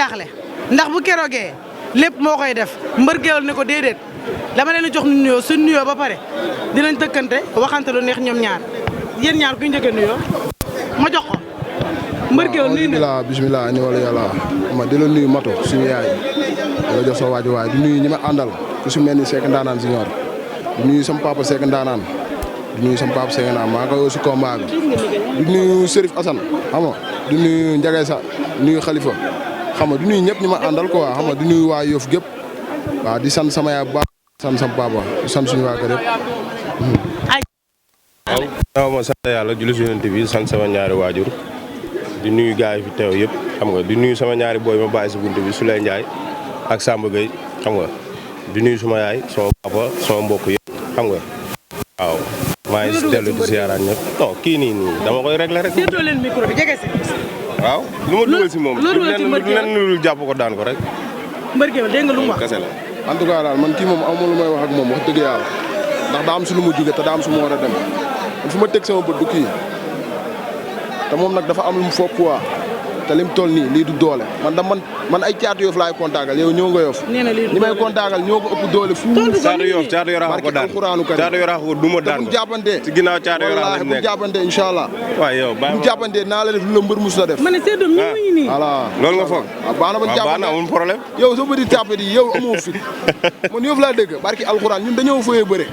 jaaxle ndax bu keroogee lépp moo koy def mbër géwél ne ko déedéet dama leen di jox nuyoo suñ nuyoo ba pare dinañ tëkkante waxante lu neex ñoom ñaar yéen ñaar kuy njëkkee nuyoo ma jox ko mbër géwél nuyu na bismillah ni wala yàlla ma di la nuyu mato suñu yaay di la jox sa waaju waay di nuyu ñi ma àndal ku si mel ni Seck Ndaanaan Junior di nuyu sama papa Seck Ndaanaan di nuyu sama papa Seck Ndaanaan maa ngi koy woo si combat bi di nuyu Serif Assane xam nga di nuyu Ndiagay Sa di nuyu Khalifa xam nga di nuyu ñëpp ñi ma àndal quoi xam nga di nuyu waa Yoff gépp waaw di sant sama yaay bu baax sant sama papa di sant suñu waa kër yëpp. waaw ma sant yàlla julli si Yonent bi sant sama ñaari waajur di nuyu gars yi fi teew yëpp xam nga di nuyu sama ñaari booy ma bàyyi si buntu bi Souley Ndiaye ak Samba Gueye xam nga di nuyu suma yaay sama papa sama mbokk yëpp xam nga waaw maa ngi dellu di siyaaraan ñëpp non kii nii dama koy régler rek. seetoo leen micro bi jege si. waaw lu ma dugal si moom. lu leen lu jàpp ko daan ko rek. mbër géwél dégg nga lu mu wax. kese la. en tout cas daal man kii moom amul lu may wax ak moom wax dëgg yàlla ndax daa am si lu mu jóge te daa am su ma war a dem fu ma teg sama bët du kii te moom nag dafa am lu mu foog quoi te lim toll nii lii du doole man ay caatu Yoff laay kontaagal yow ñëw nga Yoff. nee na lii du ñi may kontaagal ñoo ko ëpp doole fu. caatu Yoff ko daan caatu Yoff ko duma daan ko. jàppante ci ginnaaw caatu Yoff lañ nekk bu jàppante incha allah. waaw yow baax bu jàppante naa la def lu la mbër mus la def. ma ne Seydou mi ngi nii. voilà loolu nga foog. waaw baax na ba jàppante baax na amul problème. yow soo bëri tàppet yi yow amoo fit man Yoff laa dëgg barki alxuraan ñun dañoo fooyee bëre.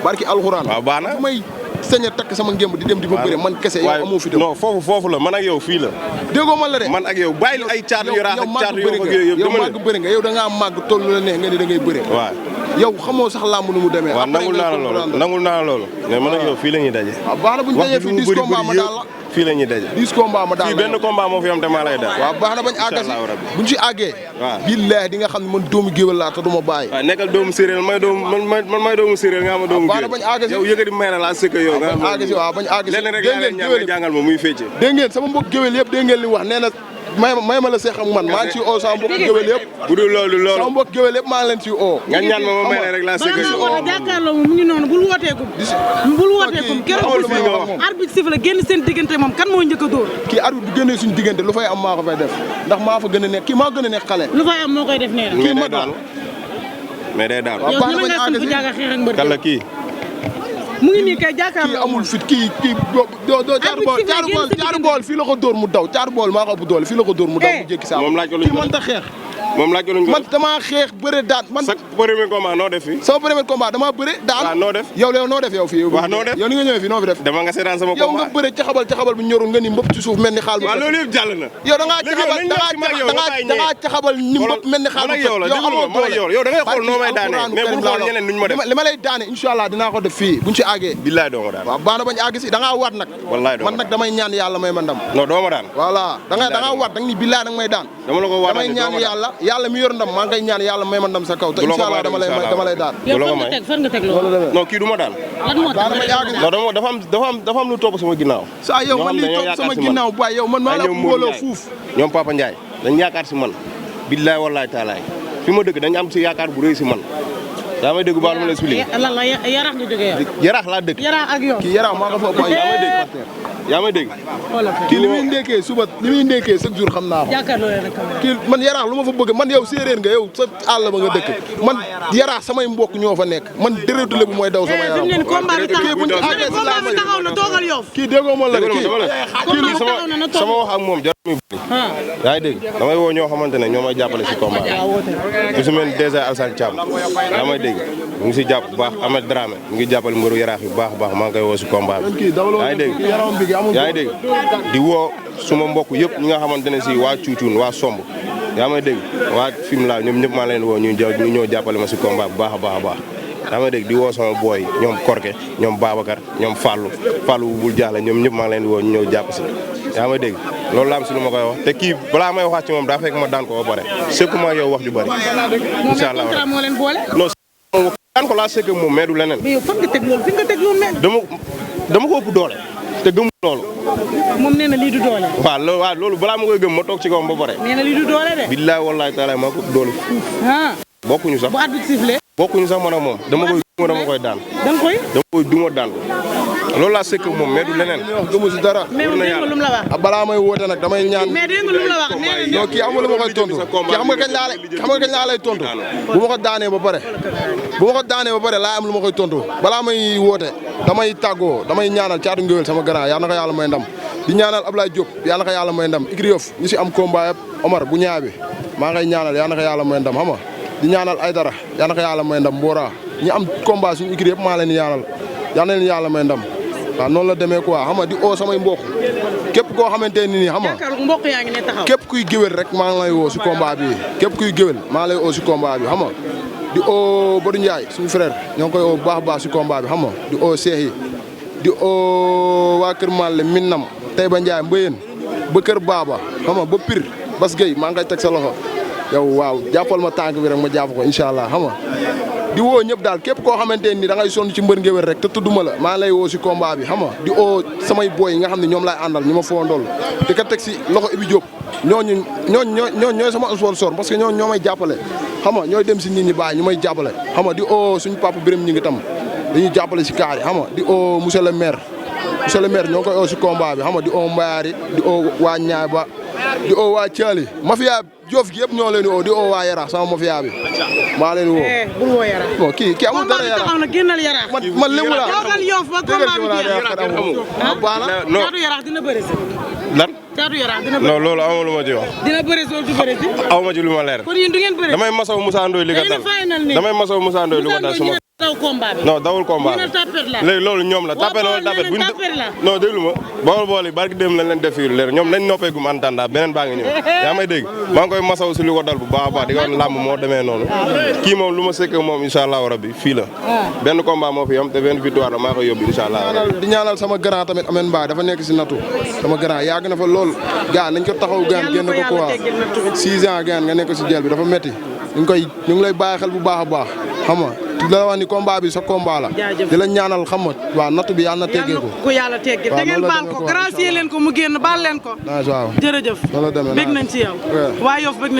barki alxuraan. waaw baax na may sañ a takk sama ngemb di dem di fa bëre man kese yow amoo fi dem. non foofu la man ak yow fii la. déggoo man la de. man ak yow bàyyil ay caatu yu raax ak caatu yoo ko yëpp yow màgg bëri nga yow da ngaa màgg toll la neex nga ni da ngay bëre. waaw yow xamoo sax làmb nu mu demee. waaw nangul naa la loolu mais man ak yow fii la ñuy daje. waaw baax na bu ñu dajee fii 10 combats ma daal la. fii la ñuy daje 10 combats ma daal la fii benn combat moo fi am te maa lay daal. waaw baax na bañ àgg si buñ ci àggee. waaw billahi di nga xam ne man doomu géwél laa te du ma bàyyi. waaw nekkal doomu séeréer man may doomu séeréer nga xam ne doomu géwél. baax na bañ àgg si yow yëkkati may na laa sëkk yow. bañ àgg si waaw bañ àgg si lenn rek laa leen ñaan nga jàngal ma muy fecce. dégg ngeen sama mbokk géwél yëpp dégg ngeen li wax nee na may ma la seex ak man maa ngi ciy oo sama mbokk géwél yëpp. bu dul loolu sama mbokk géwél yëpp maa ngi leen ciy oo. nga ñaan ma may na rek laa sëkk yow. balaa nga jàkkaarloo moom mu ngi noonu bul wooteekum. keroog arbitre siffle génn seen diggante moom kan moo njëkk a dóor. kii arbitre bu génnee suñu diggante lu fay am maa ko fay def ndax maa fa gën a nekk kii maa gën a nekk xale. lu fay am moo koy def nee na. kii day daanu mais day daanu. yow ñu nga xam fu jaaga xeex ak mbër. kan la kii. mu ngi nii kay jàkkaarloo kii amul fit kii doo caaru bool fii la ko dóor mu daw caaru bool maa ko ëpp doole fii la ko dóor mu daw mu jékki saa moom laaj ko kii mënta xeex moom laaj ko luñ ko man damaa xeex bëre daan man sa premier combat noo def fii sama premier combat damaa bëre daan waaw noo def yow noo def yow fii waaw noo def yow ni nga ñëwee fii noo fi def dama nga seetaan sama yow nga combat bëre caxabal bu ñorul nga ni mbëpp ci suuf mel ni xaal waaw loolu yëpp jàll na yow da ngaa caxabal ni mbëpp mel ni xaal yow da ngay xool noo may daane mais bul xool ñeneen nuñ ma def li ma lay daane inshallah dinaa ko def fii buñ ci àggee billaay doo ma daan waaw baax na bañ àgg si da ngaa waat nag wallaay doo man nag damay ñaan yàlla may ma ndam non doo ma daan voilà da ngaa waat da nga ni billaay danga may daan dama la ko waat damay ñaan yàlla mi yor ndam maa ngay ñaan yàlla may ma ndam sa kaw te inshallah dama lay daan yow fan nga teg loolu non kii du ma daan lan moo tax non dafa am lu topp sama ginnaaw saa yow man li topp sama ginnaaw baay yow man maa la mbooloo fuuf ñoom Papa Ndiaye dañ yaakaar si man billaay wallaay taalaay fi ma dëgg dañ am si yaakaar bu rëy si man yaa may dégg baax lu ma la expliqué lan la yarax nga jógee yow yarax laa dëkk yarax ak yow kii yarax maa ko fa ëpp ay yaa may dégg kii li muy ndékkee suba li muy ndékkee chaque jour xam naa ko kii man yaraax lu ma fa bëgg man yow séeréer nga yow sa àll ba nga dëkk man yaraax samay mbokk ñoo fa nekk man déretu lébu mooy daw sama yaram kii combat bi taxaw na toogal yow kii déggoo ma la de kii sama wax ak moom jar muy bëri yaa ngi dégg damay woo ñoo xamante ne ñoo may jàppale si combat bi su mel ni dèjà Alsane Thiam yaa may dégg mu ngi si jàpp bu baax Ahmed Dramé mu ngi jàppale mbëru yaraax yu baax baax maa ngi koy woo si combat bi yaa ngi dégg yaa ngi dégg di woo suma mbokk yëpp ñi nga xamante ne si waa Cuucuun waa Somb yaa may dégg waa Fimela ñoom ñëpp maa leen woo ñu ñëw jàppale ma si combat bu baax a baax a baax yaa may dégg di woo sama booy ñoom Korke ñoom Babacar ñoom Fallou bul jaaxle ñoom ñëpp maa leen di woo ñu ñëw jàpp si yaa may dégg loolu la am si lu ma koy wax te kii balaa may waxaat ci moom daa fekk ma daan ko ba pare sëkku ma yow wax ju bëri incha allah non daan ko laa sëkk moom mais du leneen dama ko ëpp doole te gëmul loolu. moom nee na lii du doole. waaw loolu balaa ma koy gëm ma toog ci kawam ba pare. nee na lii du doole de. billaay wallaay taalaay maa ko ëpp doole. bokkuñu sax bu arbitre sifflé. bokkuñu sax man ak moom dama koy duma dama koy daan. da nga koy. dama koy duma daan. loolu laa sekk moom mais du leneen. gëmu si dara. mais dégg nga lu mu la wax. balaa may woote nag damay ñaan. mais dégg nga lu mu la wax nee na non kii amul lu ma koy tontu kii xam nga kañ laa lay tontu bu ma ko daanee ba pare laa am lu ma koy tontu balaa may woote damay tàggoo damay ñaanal Caatu Ngéwél sama grand yal na ko yàlla may ndam di ñaanal Ablaye Diop yal na ko yàlla may ndam Igri Yoff ñu si am combat yëpp Omar bu ñaabi maa ngay ñaanal yal na ko yàlla may ndam xam nga di ñaanal Aydara yal na ko yàlla may ndam Mbora ñi am combat suñu Igri yëpp maa leen di ñaanal yal na leen yàlla may ndam waaw noonu la demee quoi xam nga di oo samay mbokk képp koo xamante ni nii xam nga mbokk yaa ngi ne taxaw képp kuy géwél rek maa ngi lay woo si combat bi képp kuy géwél maa lay oo si combat bi xam nga di oo Badou Ndiaye suñu frère ñoo ngi koy oo bu baax a baax si combat bi xam nga di oo Cheikh yi di oo waa Kër Malle Minnam Taïba Ndiaye Mbayeen ba Kër Baba xam nga ba Pire Bas Gueye maa ngi koy teg sa loxo yow waaw jàppal ma tànk bi rek ma jàpp ko incha allah xam nga di woo ñëpp daal képp koo xamante ni da ngay sonn ci mbër ngéwél rek te tudduma la maa lay woo si combat bi xam nga di oo samay boy yi nga xam ne ñoom laay àndal ñu ma foondool te ka teg si loxo Ibi Diop ñooñu sama sponsor parce que ñoo may jàppale xam nga ñooy dem si nit ñi bàyyi ñu may jàppale xam nga di oo suñu papa Birame ñi ngi tam dañuy jàppale si kaar yi xam nga di oo monsieur le maire ñoo ngi koy oo si combat bi xam nga di oo Mbayari di oo waa Ñaay ba di oo waa Thiali mafia Joof gi yëpp ñoo leen di oo di oo waa Yarax sama mafia bi maa leen di woo. bul woo Yarax. bon kii amul dara Yarax combat bi taxaw na génnal Yarax. man léegi la toogal Yoff ba combat bi jeex. Caatu Yarax dina bëri si. lan. Caatu Yarax dina bëri. non loolu amoo lu ma ci wax. dina bëri si wala du bëri si. aw ma ci lu ma leer. kon yéen du ngeen bëri. damay masaw Moussa Ndoye li ko dal damay masaw Moussa Ndoye li ko dal sama. daw combat bi. non dawul combat bi léegi loolu ñoom la tapet wala tapet buñ non déglu ma bool bool yi barki dem lañ leen def fii leer ñoom nañ noppee gum antanda beneen baa ngi ñëw yaa may dégg maa ngi koy masaw si li ko dal bu baax a baax di ko làmb moo demee noonu kii moom lu ma sekk moom incha allahu rabbi fii la benn combat moo fi am te benn victoire la maa koy yóbbu incha allah di ñaanal sama grand tamit Amène Mbaye dafa nekk si natu sama grand yàgg na fa lool gaa nañ ko taxaw gaan génn ko quoi 6 ans gaan nga nekk si jël bi dafa metti ñu ngi lay bàyyi xel bu baax a baax xam nga di la wax ni combat bi sa combat la di la ñaanal xam nga waaw natt bi yàlla na teggee ko ko yàlla teggee te ngeen baal ko gracier leen ko mu génn baal leen ko waaw jërëjëf bég nañ ci yow waa Yoff bég